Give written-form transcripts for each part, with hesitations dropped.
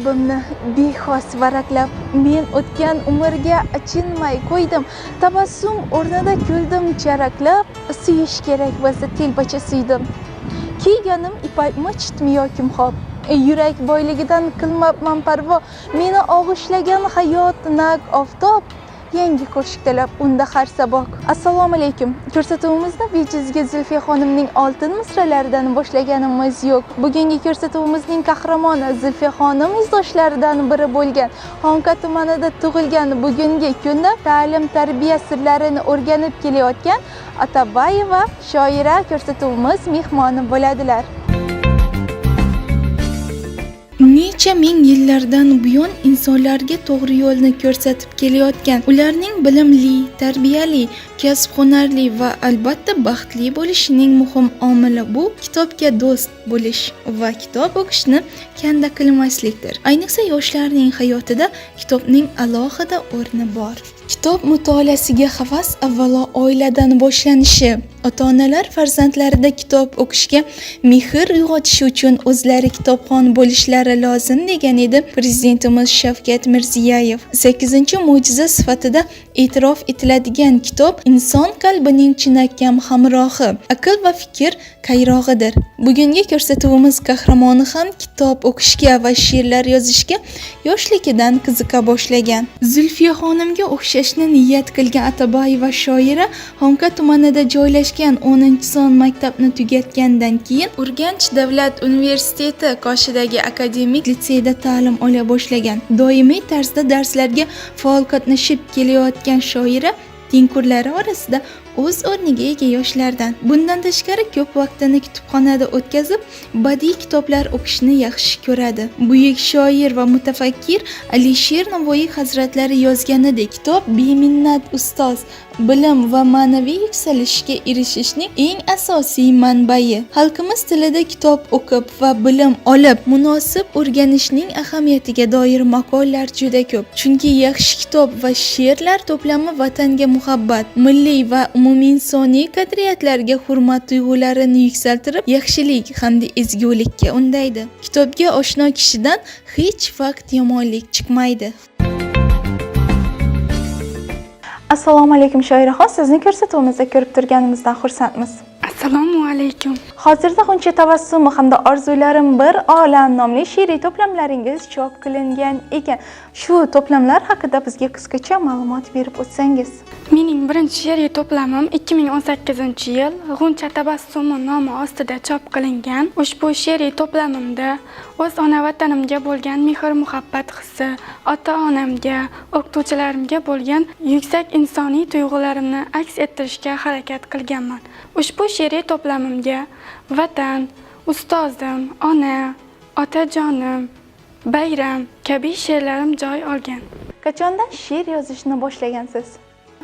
Kitobimni bexos varaqlab, men o'tgan umrga achinmay qo'ydim. Tabassum o'rnida kuldim charaqlab, suyish kerak bo'lsa telbacha suydim. Kiyganim ipakmi, chitmi yo kimxob? Yurak boyligidan qilmabman parvo. Meni og'ushlagan hayot naq oftob. Yangi qo'shiq talab unda har saboq. Assalomu alaykum. Ko'rsatuvimizni bejizga Zulfiya xonimning oltin misralaridan boshlaganimiz yo'q. Bugungi ko'rsatuvimizning qahramoni Zulfiya xonim izdoshlaridan biri bo'lgan, Xonqa tumanida tug'ilgan, bugungi kunda ta'lim tarbiya sirlarini o'rganib kelayotgan Atabayeva shoira ko'rsatuvimiz mehmoni bo'ladilar. Necha ming yillardan buyon insonlarga to'g'ri yo'lni ko'rsatib kelayotgan, ularning bilimli, tarbiyali, kasb-hunarli va albatta baxtli bo'lishining muhim omili bu kitobga do'st bo'lish va kitob o'qishni kanda qilmaslikdir. Ayniqsa yoshlarning hayotida kitobning alohida o'rni bor. Kitob mutolaasiga havas avvalo oiladan boshlanishi, ota-onalar farzandlarida kitob o'qishga mehr uyg'otishi uchun o'zlari kitobxon bo'lishlari lozim degan edi Prezidentimiz Shavkat Mirziyoyev. 8-mo'jiza sifatida e'tirof etiladigan kitob inson qalbining chinakam hamrohi, aql va fikr qayrog'idir. Bugungi ko'rsatuvimiz qahramoni ham kitob o'qishga va she'rlar yozishga yoshligidan qiziqa boshlagan. Zulfiya xonimga o'xshashni niyat qilgan Atabayeva shoira Xonqa tumanida joylashgan 10-son maktabni tugatgandan keyin Urganch davlat universiteti qoshidagi akademik litseyda ta'lim ola boshlagan. Doimiy tarzda darslarga faol qatnashib kelayotgan shoira tengqurlari orasida o'z o'rniga ega yoshlardan. Bundan tashqari ko'p vaqtini kutubxonada o'tkazib, badiiy kitoblar o'qishni yaxshi ko'radi. Buyuk shoir va mutafakkir Alisher Navoiy hazratlari yozganidek, kitob beminnat ustoz, bilim va ma'naviy yuksalishga erishishning eng asosiy manbai. Xalqimiz tilida kitob o'qib va bilim olib, munosib o'rganishning ahamiyatiga doir maqollar juda ko'p. Chunki yaxshi kitob va she'rlar to'plami vatanga muhabbat, milliy va umuminsoniy qadriyatlarga hurmat tuyg'ularini yuksaltirib, yaxshilik hamda ezgulikka undaydi. Kitobga oshno kishidan hech vaqt yomonlik chiqmaydi. Assalomu alaykum, shoiraxon, sizni ko'rsatuvimizda ko'rib turganimizdan xursandmiz. Assalomu alaykum. Hozirda G'uncha tabassumi hamda Orzularim bir olam nomli she'riy to'plamlaringiz chop qilingan ekan. Shu to'plamlar haqida bizga qisqacha ma'lumot berib o'tsangiz. Mening birinchi she'riy to'plamim 2018-yil G'uncha tabassumi nomi ostida chop qilingan. Ushbu she'riy to'plamimda o'z ona vatanimga bo'lgan mehr-muhabbat hissi, ota-onamga, o'qituvchilarimga bo'lgan yuksak insoniy tuyg'ularimni aks ettirishga harakat qilganman. Ushbu she'riy to'plamimga vatan, ustozim, ona, otajonim, bayram kabi she'rlarim joy olgan. Qachondan she'r yozishni boshlagansiz?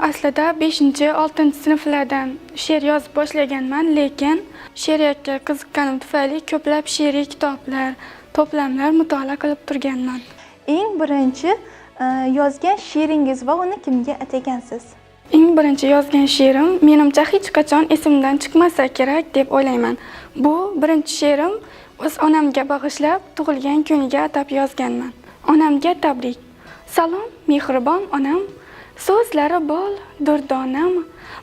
Aslida 5-6-sinflardan she'r yozib boshlaganman, lekin she'riyatga qiziqqanim tufayli ko'plab she'riy kitoblar, to'plamlar mutolaa qilib turganman. Eng birinchi yozgan she'ringiz va uni kimga atagansiz? Eng birinchi yozgan she'rim menimcha hech qachon esimdan chiqmasa kerak deb o'ylayman. Bu birinchi she'rim o'z onamga bag'ishlab, tug'ilgan kuniga atab yozganman. Onamga tabrik. Salom, mehribon onam. So'zlari bol, durdonam.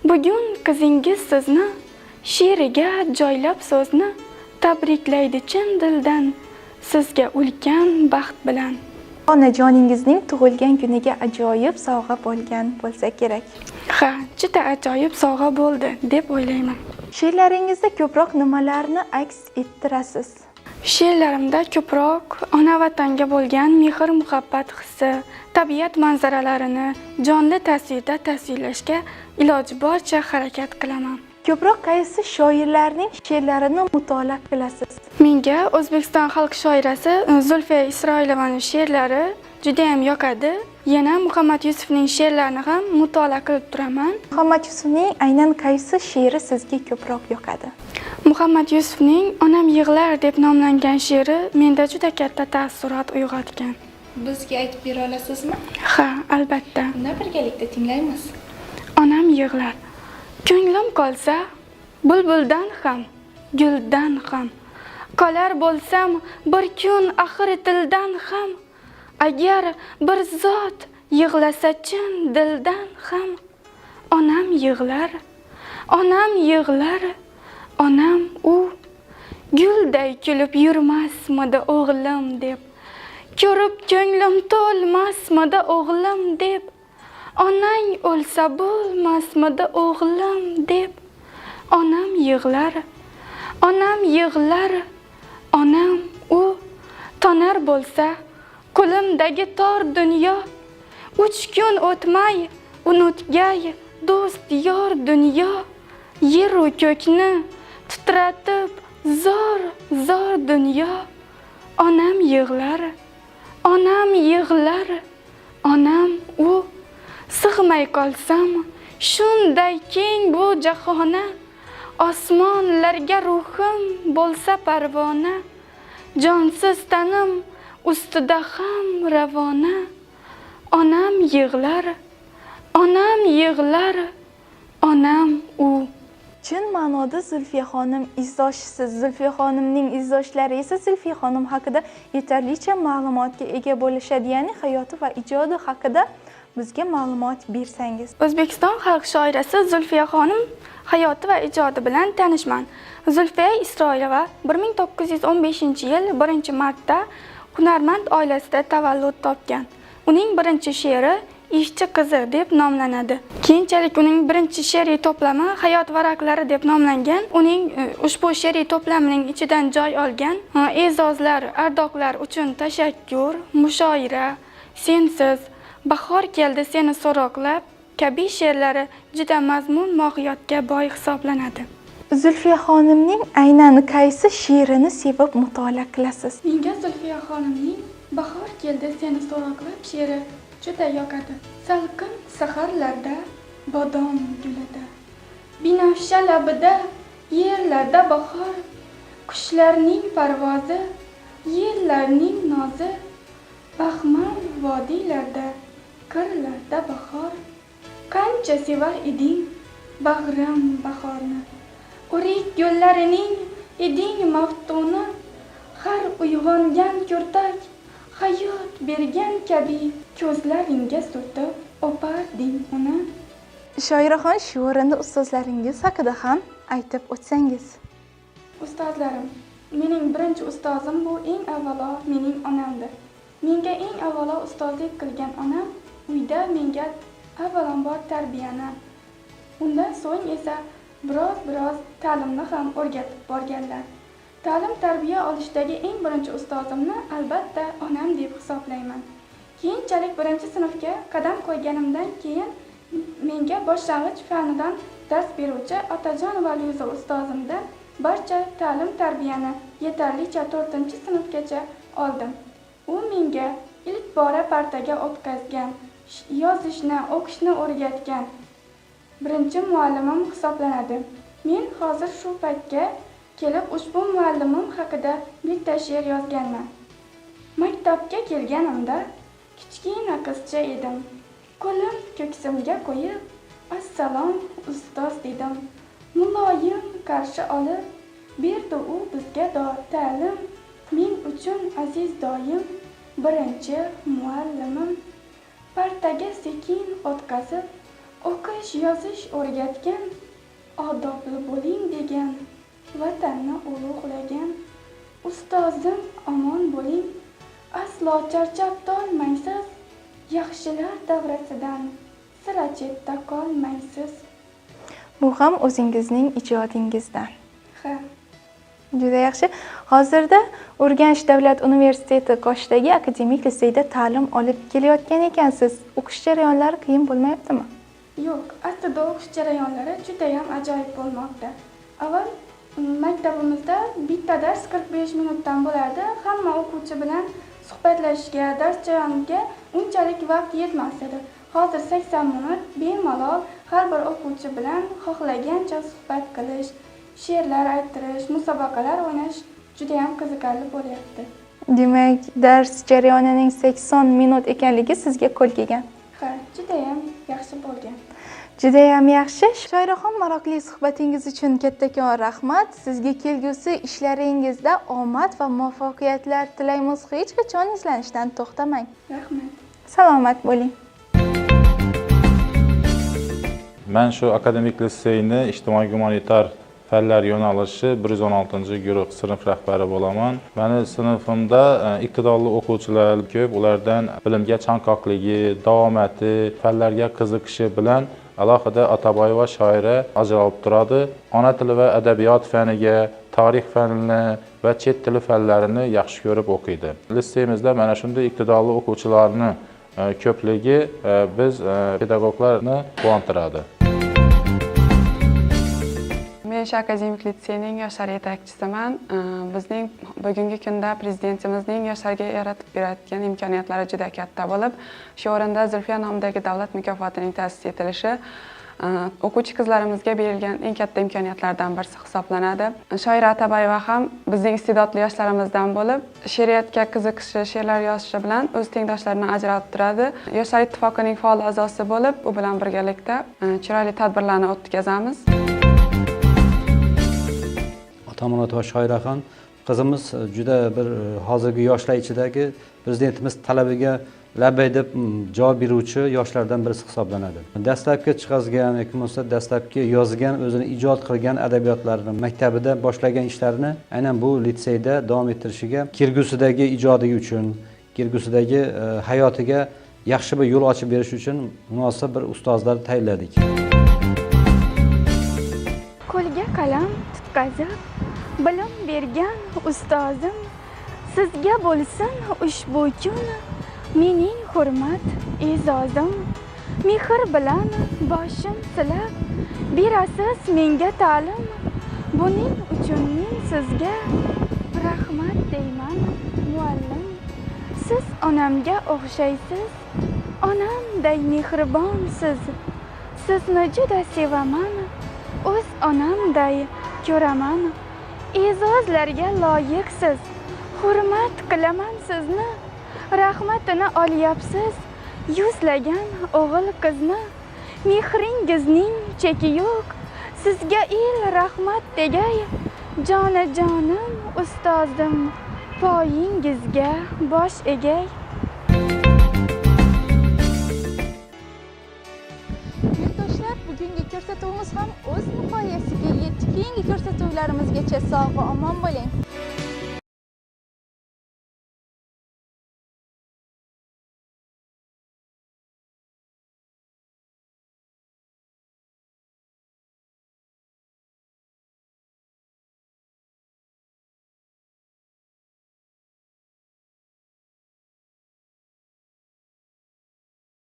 Bugun qizingiz sizni she'riga joylab so'zni tabriklaydi chin dildan, sizga ulkan baxt bilan. Onajoningizning tug'ilgan kuniga ajoyib sovg'a bo'lgan bo'lsa kerak. Ha, juda ajoyib sovg'a bo'ldi deb o'ylayman. She'rlaringizda ko'proq nimalarni aks ettirasiz? She'rlarimda ko'proq ona vatanga bo'lgan mehr-muhabbat hissi, tabiat manzaralarini jonli tasvirda tasvirlashga iloji boricha harakat qilaman. Ko'proq qaysi shoirlarning she'rlarini mutolaa qilasiz? Menga O'zbekiston xalq shoirasi Zulfiya Isroilovaning she'rlari juda ham yoqadi. Yana Muhammad Yusufning she'rlarini ham mutolaa qilib turaman. Muhammad Yusufning aynan qaysi she'ri sizga ko'proq yoqadi? Muhammad Yusufning Onam yig'lar deb nomlangan she'ri menda juda katta taassurot uyg'otgan. Bizga aytib bera olasizmi? Ha, albatta. Unda birgalikda tinglaymiz. Onam yig'lar. Ko'nglim qolsa bulbuldan ham, guldan ham, qolar bo'lsam bir kun axir tildan ham. Agar bir zot yig'lasa chin dildan ham, onam yig'lar, onam yig'lar, onam u. Gulday kulib yurmasmidi o'g'lim deb, ko'rib ko'nglim to'lmasmidi o'g'lim deb, onang o'lsa bo'lmasmidi o'g'lim deb, onam yig'lar, onam yig'lar, onam u. Tonar bo'lsa qo'limdagi tor dunyo, 3 kun o'tmay unutgay do'st yor dunyo, yeru ko'kni titratib zor zor dunyo, onam yig'lar, onam yig'lar, onam u. Sig'may qolsam shunday keng bu jahona, osmonlarga ruhim bo'lsa parvona, jonsiz tanim ustida ham ravona, onam yig'lar, onam yig'lar, onam u. Chin ma'noda Zulfiya xonim izdoshisiz. Zulfiya xonimning izdoshlari esa Zulfiya xonim haqida yetarlicha ma'lumotga ega bo'lishadi, ya'ni hayoti va ijodi haqida bizga ma'lumot bersangiz. O'zbekiston xalq shoirasi Zulfiya xonim hayoti va ijodi bilan tanishman. Zulfiya Isroilova 1915-yil 1-martda hunarmand oilasida tavallud topgan. Uning birinchi she'ri Ishchi qizi deb nomlanadi. Keyinchalik uning birinchi she'riy to'plami Hayot varaqlari deb nomlangan. Uning ushbu she'riy to'plamining ichidan joy olgan e'zozlar, ardoqlar uchun tashakkur, mushoira, sensiz, bahor keldi seni so'roqlab kabi she'rlari juda mazmun mohiyatga boy hisoblanadi. Zulfiya xonimning aynan qaysi she'rini sevib mutolaa qilasiz? Menga Zulfiya xonimning Bahor keldi seni so'roqlab she'ri juda yoqadi. Salqin saharlarda bodom gulida, binafsha labida yerlarda bahor, qushlarning parvozi, yellarning nozi, baxmal vodiylarda, qirlarda bahor. Qancha sevar eding bag'rim bahorni, o'rik yo'llarining eding maftuni, har uyg'ongan ko'rtak hayot bergan kabi ko'zlaringga surtib o'parding uni. Shoiraxon, shu o'rinda ustozlaringiz haqida ham aytib o'tsangiz. Ustozlarim, mening birinchi ustozim bu eng avvalo mening onamdir. Menga eng avvalo ustozlik qilgan onam uyda menga avvalambor tarbiyani, undan so'ng esa biroz ta'limni ham o'rgatib borganlar. Ta'lim tarbiya olishdagi eng birinchi ustozimni albatta onam deb hisoblayman. Keyinchalik birinchi sinfga qadam qo'yganimdan keyin menga boshlang'ich fanidan dars beruvchi Otajon Valiyuza ustozimdan barcha ta'lim tarbiyani yetarlicha 4-sinfgacha oldim. U menga ilk bora partaga o'tkazgan, yozishni, o'qishni o'rgatgan birinchi muallimim hisoblanadi. Men hozir shu paytga kelib ushbu muallimim haqida bitta she'r yozganman. Maktabga kelganimda kichkina qizcha edim. Qo'lim ko'ksimga qo'yib, "Assalom, ustoz" dedim. Muloyim qarshi olib, berdi u bizga ta'lim. Men uchun aziz doim birinchi muallimim. Partaga sekin o'tkazib, o'qish, yozish o'rgatgan, odobli bo'ling degan, vatanni ulug'lagan. Ustozim, omon bo'ling, aslo charchab tolmaysiz, yaxshilar davrasidan sira chetda qolmaysiz. Bu ham o'zingizning ijodingizdan. Ha. Juda yaxshi. Hozirda Urganch davlat universiteti qoshidagi akademik liseyda ta'lim olib kelayotgan ekansiz. O'qish jarayonlari qiyin bo'lmayaptimi? Yo'q, aslida o'qish jarayonlari juda ham ajoyib bo'lmoqda. Avval maktabimizda bitta dars 45 minutdan bo'lardi. Hamma o'quvchi bilan suhbatlashishga, dars jarayoniga unchalik vaqt yetmas edi. Hozir 80 minut bemalol har bir o'quvchi bilan xohlagancha suhbat qilish, she'rlar ayttirish, musobaqalar o'ynash juda ham qiziqarli bo'lyapti. Demak, dars jarayonining 80 minut ekanligi sizga qo'l kelgan. Ha, juda ham yaxshi bo'lgan. Judayam yaxshi. Shoiraxon, maroqli suhbatingiz uchun kattakon rahmat. Sizga kelgusi ishlaringizda omad va muvaffaqiyatlar tilaymiz. Hech qachon izlanishdan to'xtamang. Rahmat. Salomat bo'ling. Man shu akademik litseyni ijtimoiy gumanitar fanlar yo'nalishi 116-guruh sinf rahbari bo'laman. Mani sinfimda iqtidorli o'quvchilar ko'p, ulardan bilimga chanqoqligi, davomati, fanlarga qiziqishi bilan alohida Ataboyeva Shoira ajralib turadi. Ona tili va adabiyot faniga, tarix fanini va chet tili fanlarini yaxshi ko'rib o'qiydi. Litseyimizda mana shunday iqtidorli o'quvchilarni ko'pligi biz pedagoglarni quvontiradi. Men shu akademik litseyning yoshlar yetakchisiman. Bizning bugungi kunda prezidentimizning yoshlarga yaratib berayotgan imkoniyatlari juda katta bo'lib, shu o'rinda Zulfiya nomidagi davlat mukofotining ta'sis etilishi o'quvchi qizlarimizga berilgan eng katta imkoniyatlardan birisi hisoblanadi. Shoira Atabayeva ham bizning iste'dodli yoshlarimizdan bo'lib, she'riyatga qiziqishi, she'rlar yozishi bilan o'z tengdoshlaridan ajralib turadi. Yoshlar ittifoqining faol a'zosi bo'lib, u bilan birgalikda chiroyli tadbirlarni o'tkazamiz. Otamuratova Shoiraxon qizimiz juda bir hozirgi yoshlar ichidagi prezidentimiz talabiga labbay deb javob beruvchi yoshlardan birisi hisoblanadi. Dastlabki chiqazgan yoki bo'lmasa dastlabki yozgan, o'zini ijod qilgan adabiyotlarini maktabida boshlagan ishlarini aynan bu litseyda davom ettirishiga, kelgusidagi ijodi uchun, kelgusidagi hayotiga yaxshi bir yo'l ochib berish uchun munosib bir ustozlar tayinladik. Qo'lga qalam tutqazib bilim bergan ustozim, sizga bo'lsin ushbu kun mening hurmat e'zozim. Mehr bilan boshim silab berasiz menga ta'lim, buning uchun men sizga rahmat deyman muallim. Siz onamga o'xshaysiz, onamday mehribonsiz. Sizni juda sevaman, o'z onamday ko'raman. E'zozlarga loyiqsiz, hurmat qilaman sizni. Rahmatini olyapsiz yuzlagan o'g'il qizni. Mehringizning cheki yo'q, sizga el rahmat degay. Jonajonim ustozim, poyingizga bosh egay. Yurtdoshlar, bugungi ko'rsatuvimiz ham o'z nihoyasiga yetdi. Keyingi ko'rsatuvlarimizgacha sog' va omon bo'ling.